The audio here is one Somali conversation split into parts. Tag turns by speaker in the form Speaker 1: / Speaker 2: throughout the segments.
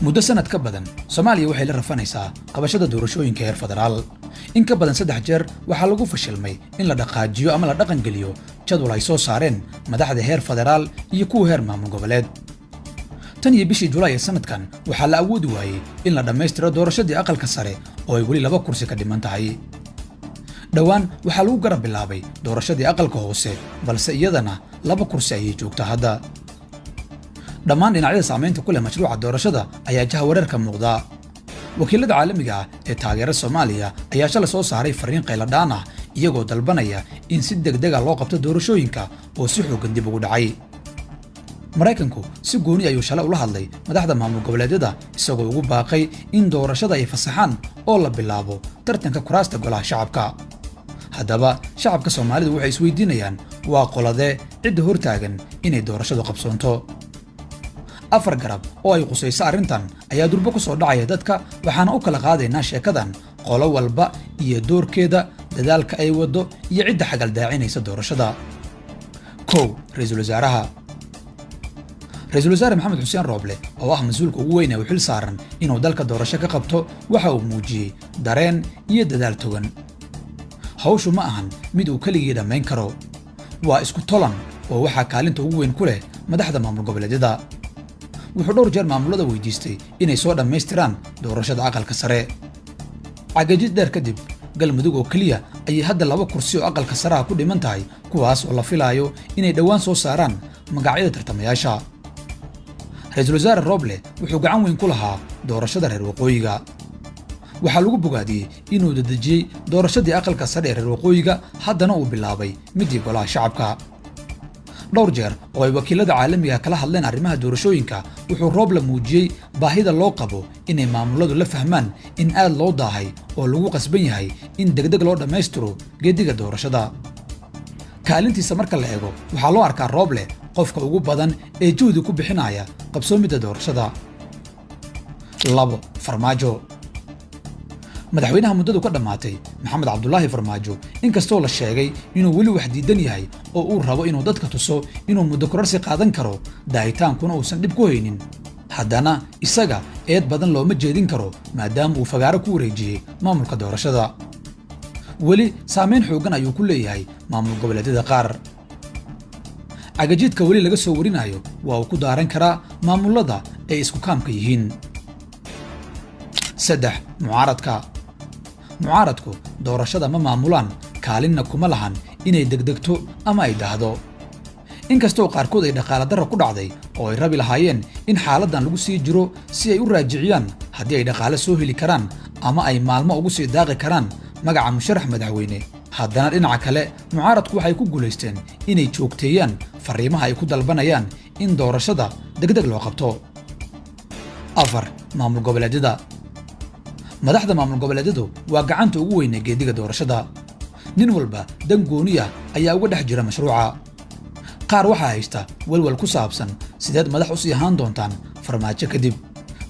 Speaker 1: Muddo sanad ka badan, Soomaaliya waxay la rafanaysaa qabashada doorashooyinka heer federaal. In ka badan saddex jeer waxaa lagu fashilmay in la dhaqaajiyo ama la dhaqangeliyo jadwal ay soo saareen madaxda heer federaal iyo kuwa heer maamul goboleed. Tan iyo bishii Julaay ee sanadkan, waxaa la awoodi waayey in la dhammaystiro doorashadii Aqalka Sare oo ay weli laba kursi ka dhiman tahay. Dhowaan waxaa lagu garab bilaabay doorashadii Aqalka Hoose, balse iyadana laba kursi ayay joogtaa hadda. Dhammaan dhinacyada saamaynta ku leh mashruuca doorashada ayaa jahawareer ka muuqda. Wakiilada caalamiga ah ee taageera Soomaaliya ayaa shalay soo saaray fariin qayladhaan ah, iyagoo dalbanaya in si degdega loo qabto doorashooyinka oo si xooggan dib ugu dhacay. Maraykanku si gooni ayuu shalay ula hadlay madaxda maamul goboleedyada, isagoo ugu baaqay in doorashada ay fasaxaan oo la bilaabo tartanka kuraasta Golaha Shacabka. Haddaba, shacabka Soomaalidu waxay isweydiinayaan: waa qoladee cidda hortaagan inay doorashadu qabsoonto? Afar garab oo ay qusayso arrintan ayaa durbo ku soo dhacaya dadka, waxaana u kala qaadaynaa sheekadan qolo walba iyo doorkeeda, dadaalka ay waddo iyo cidda xagaldaacinaysa doorashada. 1, ra-iisul wasaaraha. Ra-iisul Wasaare Maxamed Xuseen Rooble, oo ah mas-uulka ugu weyn ee u xil saaran inuu dalka doorasho ka qabto, waxa uu muujiyey dareen iyo dadaal togan. Hawshu ma ahan mid uu keligii dhammayn karo, waa isku tolan oo waxaa kaalinta ugu weyn ku leh madaxda maamul goboleedyada. Wuxuu dhowr jeer maamulada weydiistay inay soo dhammaystiraan doorashada Aqalka Sare. Cagajid dheer kadib, Galmudug oo keliya ayay hadda laba kursi oo Aqalka Saraha ku dhiman tahay, kuwaas oo la filaayo inay dhowaan soo saaraan magacyada tartamayaasha. Ra-iisul Wasaare Rooble wuxuu gacan weyn ku lahaa doorashada reer waqooyiga. Waxaa lagu bogaadiyey inuu dedejiyey doorashadii Aqalka Sare ee reer waqooyiga, haddana uu bilaabay midii Golaha Shacabka. Dhowr jeer oo ay wakiilada caalamiga kala hadleen arrimaha doorashooyinka, wuxuu Rooble muujiyey baahida loo qabo inay maamuladu la fahmaan in aad loo daahay oo lagu qasban yahay in degdeg loo dhammaystiro geediga doorashada. Kaalintiisa marka la eego, waxaa loo arkaa Rooble qofka ugu badan ee juhdi ku bixinaya qabsoomidda doorashada. 2, Farmaajo. Madaxweynaha muddadu ka dhammaatay, Maxamed Cabdulaahi Farmaajo, inkastoo la sheegay inuu weli wax diidan yahay oo uu rabo inuu dadka tuso inuu muddo kororsi qaadan karo, daahitaankuna uusan dhib ku haynin, haddana isaga eed badan looma jeedin karo, maadaama uu fagaaro ku wareejiyey maamulka doorashada. Weli saamayn xooggan ayuu ku leeyahay maamul goboleedyada qaar. Cagajiidka weli laga soo warinayo waa uu ku daaran karaa maamulada ay isku kaamka yihiin. 3, mucaaradka. Mucaaradku doorashada ma maamulaan, kaalinna kuma lahan inay degdegto ama ay dahdo. Inkastoo qaarkood ay dhaqaala darro ku dhacday oo ay rabi lahaayeen in xaaladdan lagu sii jiro si ay u raajiciyaan haddii ay dhaqaale soo heli karaan ama ay maalmo ugu sii daaqi karaan magaca musharax madaxweyne, haddana dhinaca kale mucaaradku waxay ku guulaysteen inay joogteeyaan fariimaha ay ku dalbanayaan in doorashada degdeg loo qabto. 4, maamul goboleedyada. Madaxda maamul goboleedyadu waa gacanta ugu weyn ee geediga doorashada. Nin walba dan gooni ah ayaa uga dhex jira mashruuca. Qaar waxaa haysta walwal ku saabsan sideed madax u sii ahaan doontaan Farmaajo kadib.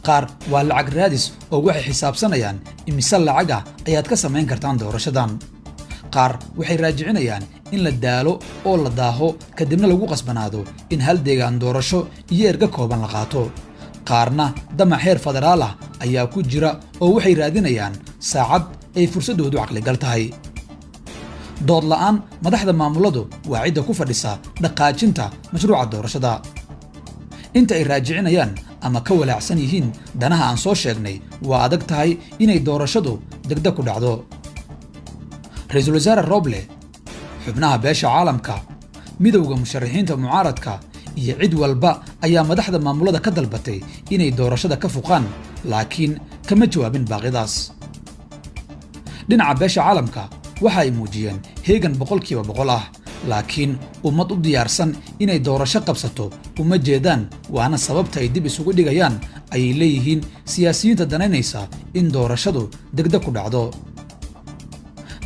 Speaker 1: Qaar waa lacag raadis oo waxay xisaabsanayaan imise lacag ah ayaad ka samayn kartaan doorashadan. Qaar waxay raajicinayaan in la daalo oo la daaho, kadibna lagu qasbanaado in hal deegaan doorasho iyo erga kooban la qaato. Qaarna damac heer federaal ah ayaa ku jira oo waxay raadinayaan saacad ay fursaddoodu caqligal tahay. Dood la'aan, madaxda maamuladu waa cidda ku fadhisa dhaqaajinta mashruuca doorashada. Inta ay raajicinayaan ama ka walaacsan yihiin danaha aan soo sheegnay, waa adag tahay inay doorashadu degdeg ku dhacdo. Ra-iisul Wasaare Roble, xubnaha beesha caalamka, midowda musharaxiinta mucaaradka iyo cid walba ayaa madaxda maamulada ka dalbatay inay doorashada ka fuqaan, laakiin kama jawaabin baaqidaas. Dhinaca beesha caalamka waxa ay muujiyeen heegan 100% ah, laakiin ummad u diyaarsan inay doorasho qabsato uma jeedaan, waana sababta ay dib isugu dhigayaan, ayay leeyihiin siyaasiyiinta danaynaysa in doorashadu degdeg ku dhacdo.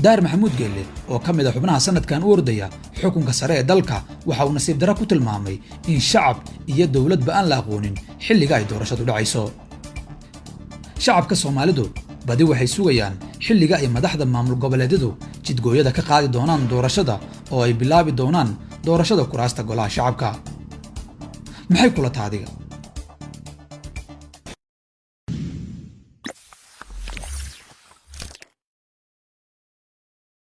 Speaker 1: Daahir Maxamuud Geelle, oo ka mid a xubnaha sanadkan u ordaya xukunka sare ee dalka, waxa uu nasiib darro ku tilmaamay in shacab iyo dowladba aan la aqoonin xilliga ay doorashadu dhacayso. Shacabka Soomaalidu badi waxay sugayaan xilliga ay madaxda maamul goboleedyadu jidgooyada ka qaadi doonaan doorashada oo ay bilaabi doonaan doorashada kuraasta Golaha Shacabka. Maxay kula taha adiga?